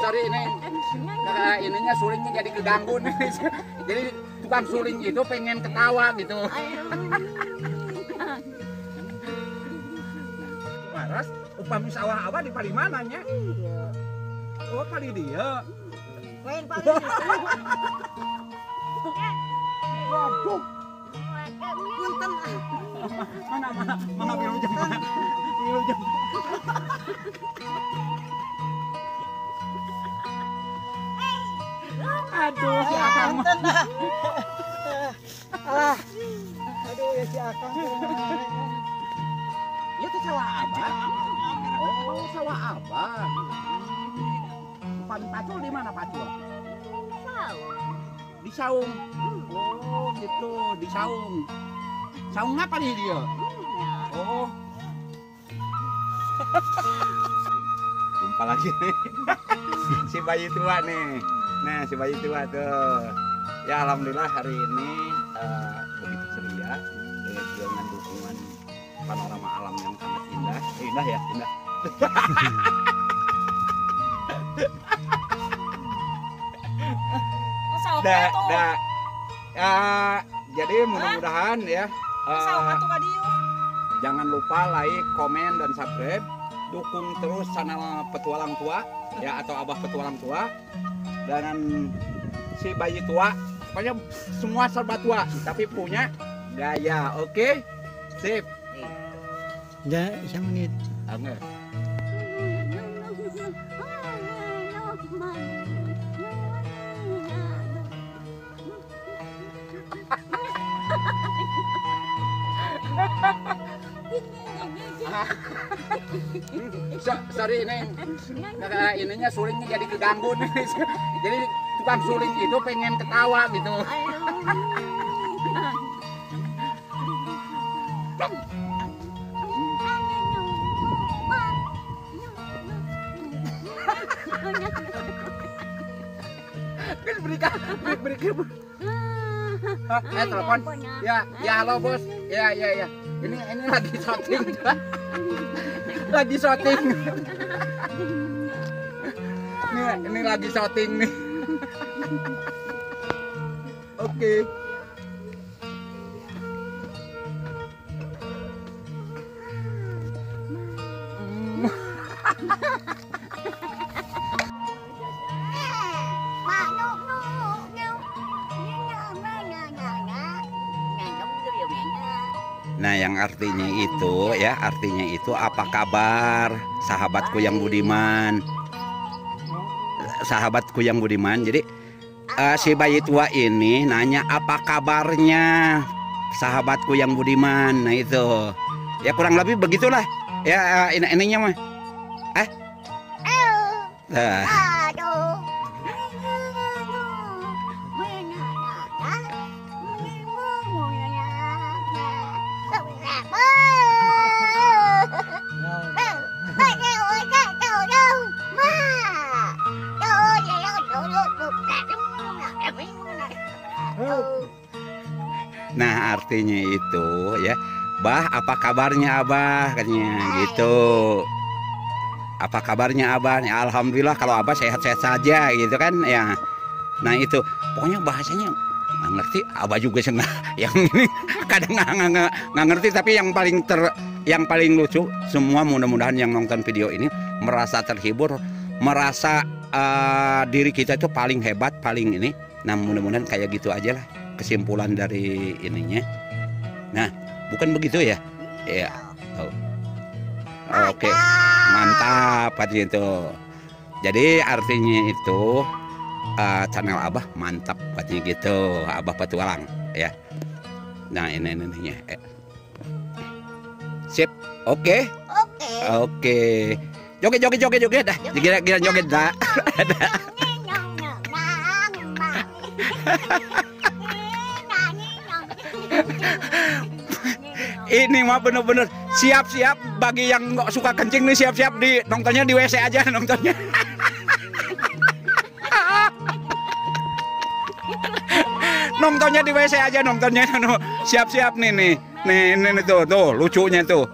Sorry ini, ininya sulingnya jadi keganggu nih. Jadi tukang suling itu pengen ketawa gitu. Maras, upami sawah abah di paling mananya? Oh, paling dia. Lain paling dia. Waduh. Punten. Mana mana mana wilujeng mana. Wilujeng. Aduh, si Akang. Alah. Aduh ya si Akang. Ya itu sawah abah. Oh, sawah abah. Upami pacul di mana pacul? Saung. Di saung. Oh, gitu, di saung. Saung apa nih dia? Oh. Jumpa lagi nih. Si bayi tua nih. Nah, si bayi tua tuh. Ya alhamdulillah hari ini begitu ceria dengan dukungan panorama alam yang sangat indah. Indah ya, indah. Dah. Ya, jadi mudah-mudahan ya. Jangan lupa like, komen, dan subscribe. Dukung terus channel Petualang Tua ya, atau Abah Petualang Tua dan si bayi tua. Pokoknya semua serba tua tapi punya gaya. Oke? Sip. Ya, menit. Oke. Sorry ini, ininya sulingnya jadi keganggu nih. Jadi tukang suling itu pengen ketawa gitu. Kan berikan, berikan. Telepon. Ya, ya halo bos. Ya, ya, ya. Ini lagi syuting. Lagi syuting. Ini lagi syuting nih. Oke. Nah, yang artinya itu ya, artinya itu apa kabar sahabatku yang budiman. Sahabatku yang budiman. Jadi si bayi tua ini nanya apa kabarnya sahabatku yang budiman. Nah itu. Ya kurang lebih begitulah. Ya ininya mah. Nah. Nah artinya itu ya, Bah apa kabarnya Abah katanya gitu. Apa kabarnya Abah? Ya, alhamdulillah kalau Abah sehat-sehat saja gitu kan ya. Nah itu pokoknya bahasanya nggak ngerti, Abah juga senang yang ini kadang nggak ngerti, tapi yang paling lucu semua mudah-mudahan yang nonton video ini merasa terhibur, merasa diri kita itu paling hebat, paling ini. Nah mudah-mudahan kayak gitu aja lah kesimpulan dari ininya. Nah bukan begitu ya? Iya. Oh. Oke, mantap katanya itu. Jadi artinya itu channel Abah mantap katanya gitu, Abah Petualang ya. Nah ini ininya. Sip, oke. Oke. Joget joget joget joget dah. Gila joget dah. Ini mah bener-bener siap-siap bagi yang nggak suka kencing nih, siap-siap di nontonnya di WC aja nontonnya. Nontonnya di WC aja nontonnya, siap-siap nih nih nih ini tuh tuh lucunya tuh.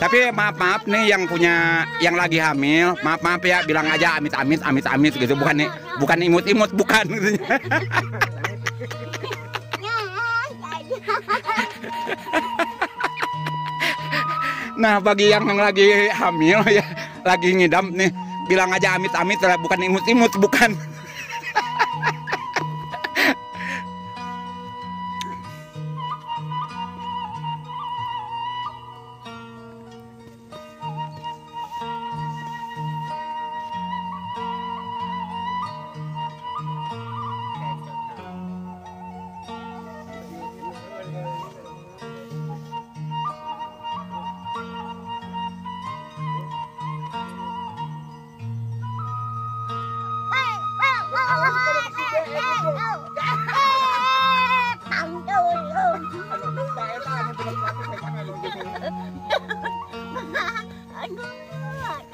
Tapi maaf-maaf nih yang punya, yang lagi hamil, maaf-maaf ya, bilang aja amit-amit, amit-amit gitu, bukan nih, bukan imut-imut, bukan gitu. Nah, bagi yang lagi hamil ya, lagi ngidam nih, bilang aja amit-amit, bukan imut-imut, bukan.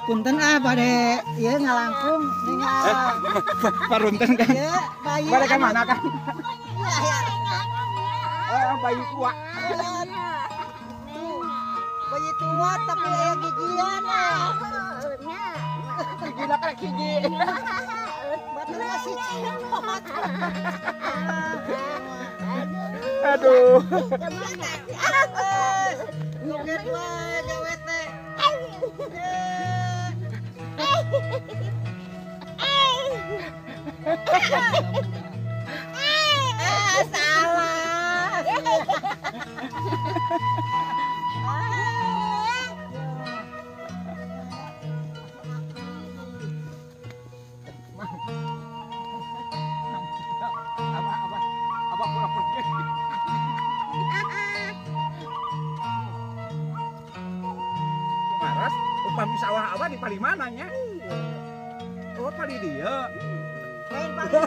Punten ah bade ieu ngalangkung ningal. Parunten kan. Ieu bayi. Bade ka mana kan? Bayi tua. Tuh. Bayi tua tapi aya gigian ah. Gigina karek hiji. Batur masih cipot. Aduh. Joget wae gawe teh. Salah. Abah pura-pura. Maras, upami sawah abah di paling mana nya? Oh, paling dia. Lain paling.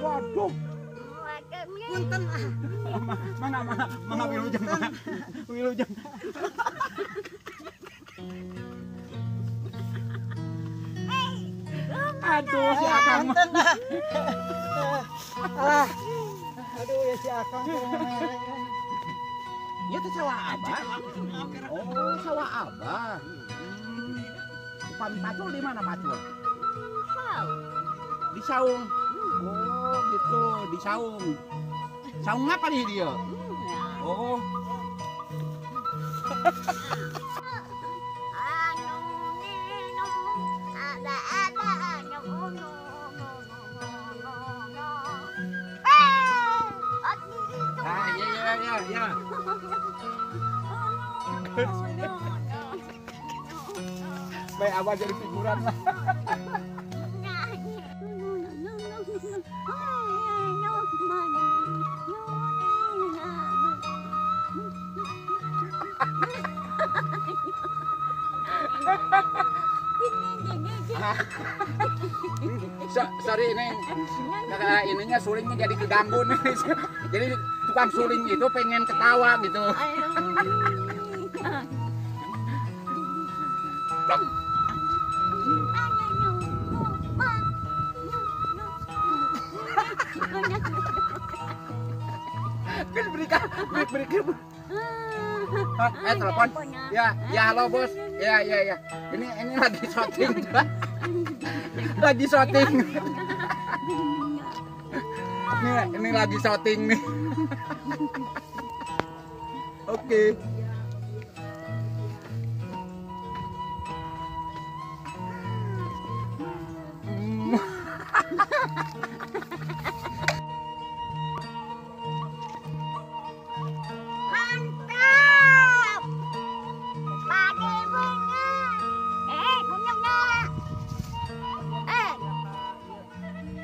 Waduh. Punten ah. Mana mana mana wilujeng mana. Wilujeng. Aduh, si Akang. Ah. Aduh ya si Akang. Ya teh sawah abah. Oh, sawah abah. Upami pacul di mana pacul? Di saung. Oh, gitu, di saung. Saung apa nih dia? Oh. Ah, ya ya ya ya. Baik, abah jadi figuran lah. Sorry ini ininya sulingnya jadi keganggu nih. Jadi tukang suling itu pengen ketawa gitu. Berikan. Telepon. Ya, ya halo bos. Ya, ya, ya. Ini lagi syuting. Lagi syuting. Ini lagi syuting nih. Oke. Mantap. Pade punya. Punya.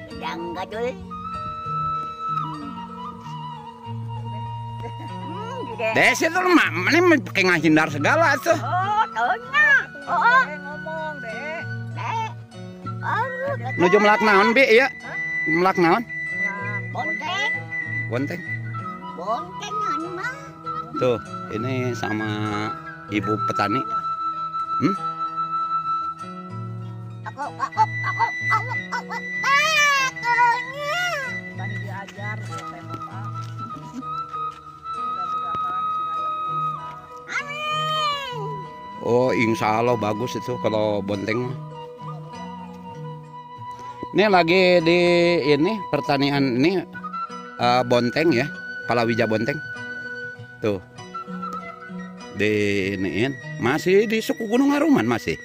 Pedang gadul. Desi tuh mana pakai ngahindar segala tuh. Oh, taunya. Oh, ngomong deh. Nuju melak naon bi ya? Melak naon? Bonteng. Bonteng. Bonteng anu mah. Tuh, ini sama ibu petani. Aku tadi diajar sama Pak. Mudah-mudahan sing aya Oh, insya Allah bagus itu kalau bonteng. Ini lagi di ini pertanian ini bonteng ya, palawija bonteng. Tuh. Di iniin masih di suku Gunung Haruman masih.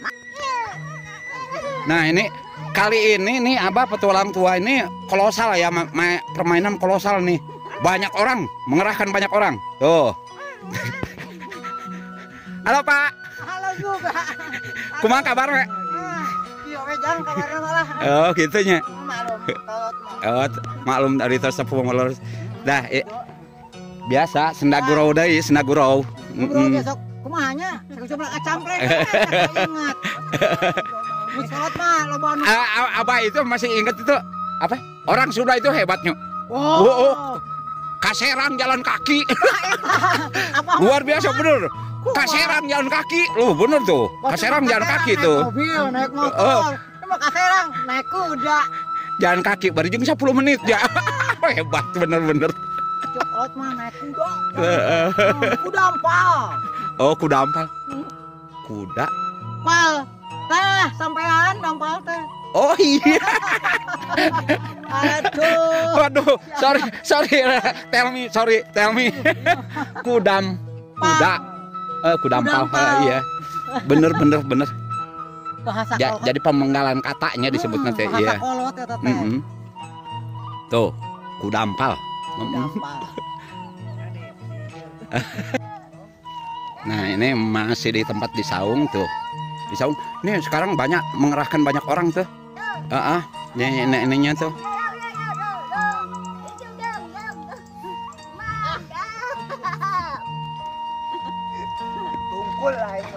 Nah, ini kali ini nih Abah petualang tua ini kolosal ya, permainan kolosal nih. Banyak orang, mengerahkan banyak orang. Tuh. Halo Pak. Halo juga. Kumaha kabar, Pak? Iya, wejang kabarna malah. Oh, gitunya. Maklum, kolot mah. Oh, maklum dari tersepuh molor. Dah, biasa senda gurau deui, senda gurau. Gurau besok kumaha nya? Sakucuma acampreng. Ingat. Kolot mah loba anu. Abah itu masih ingat itu apa? Orang Sunda itu hebatnya. Oh. Oh. Kaserang jalan kaki. Luar biasa bener. Kaserang jalan kaki. Loh bener tuh. Kaserang jalan kaki tuh. Naik mobil, naik motor. Cuma kaserang naik kuda. Jalan kaki baru jeung 10 menit ya. Hebat bener-bener. Kolot mah naik kuda. Kuda ampal. Oh, kuda ampal. Kuda pal. Tah, sampean ampal teh. Oh iya. Aduh. Waduh, sorry, sorry. Tell me, sorry, tell me. Kudam, kuda. Kuda ampal, iya. Bener, bener, bener. Bahasa jadi pemenggalan katanya disebut nanti, bahasa iya. Kolot ya, teh. Tuh, kuda ampal. Kuda ampal. Nah, ini masih di tempat di saung tuh. Di saung. Ini sekarang banyak mengerahkan banyak orang tuh. Ini ininya tuh. Tungkul lah ini.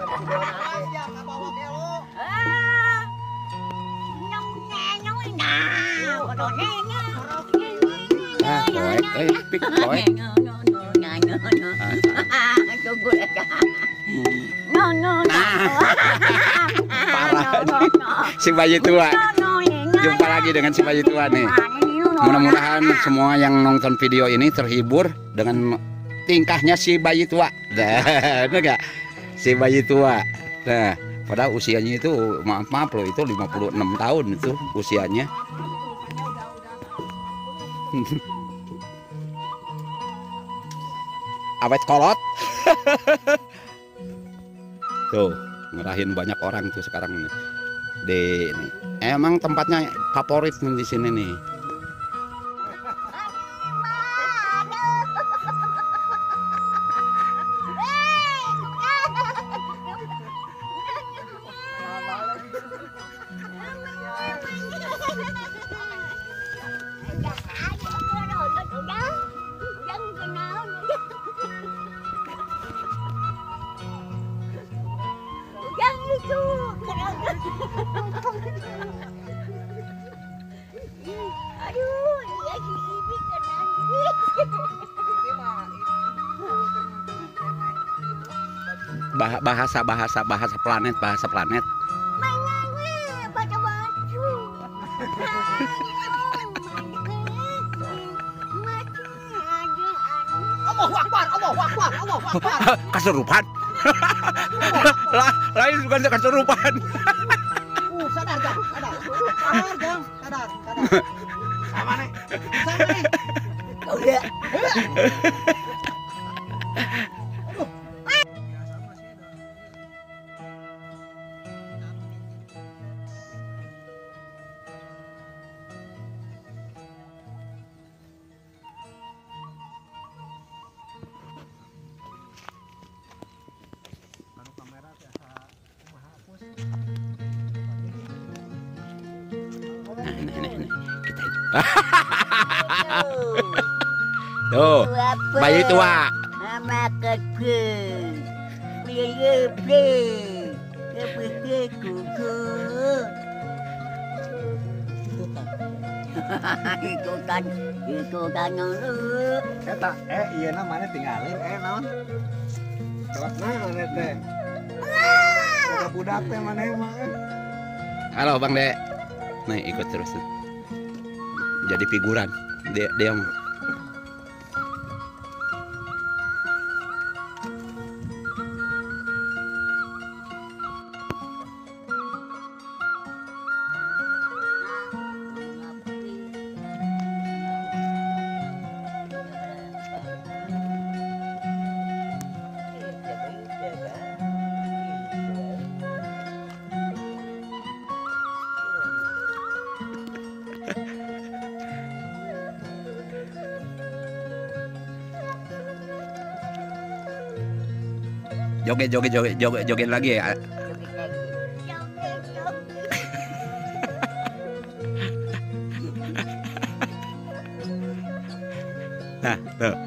Ah, koek, pik koek. Parah si bayi tua. Jumpa lagi dengan si bayi tua nih. Mudah-mudahan semua yang nonton video ini terhibur dengan tingkahnya si bayi tua. Nah, bener gak? Si bayi tua. Nah, padahal usianya itu maaf-maaf loh, itu 56 tahun itu usianya. Awet kolot. Tuh, ngerahin banyak orang tuh sekarang nih. Di ini. Emang tempatnya favorit nih di sini nih. Bahasa bahasa bahasa planet, bahasa planet. Allahu Akbar, Allahu Akbar, Allahu Akbar. Kesurupan. Lain bukan kesurupan. Sadar, Jang, sadar. Sadar, Jang, sadar, sadar. Sama nih. Sama nih. Udah. Nah, kita tuh, bayi tua. Eta, iya namanya tinggalin, naon? Kelakna mana teh? Budak teh mana emang? Halo Bang De. Nih ikut terus. Jadi figuran. Dia mah. Joget joget joget joget joget lagi ya. Joget lagi. Joget joget. Nah, tuh.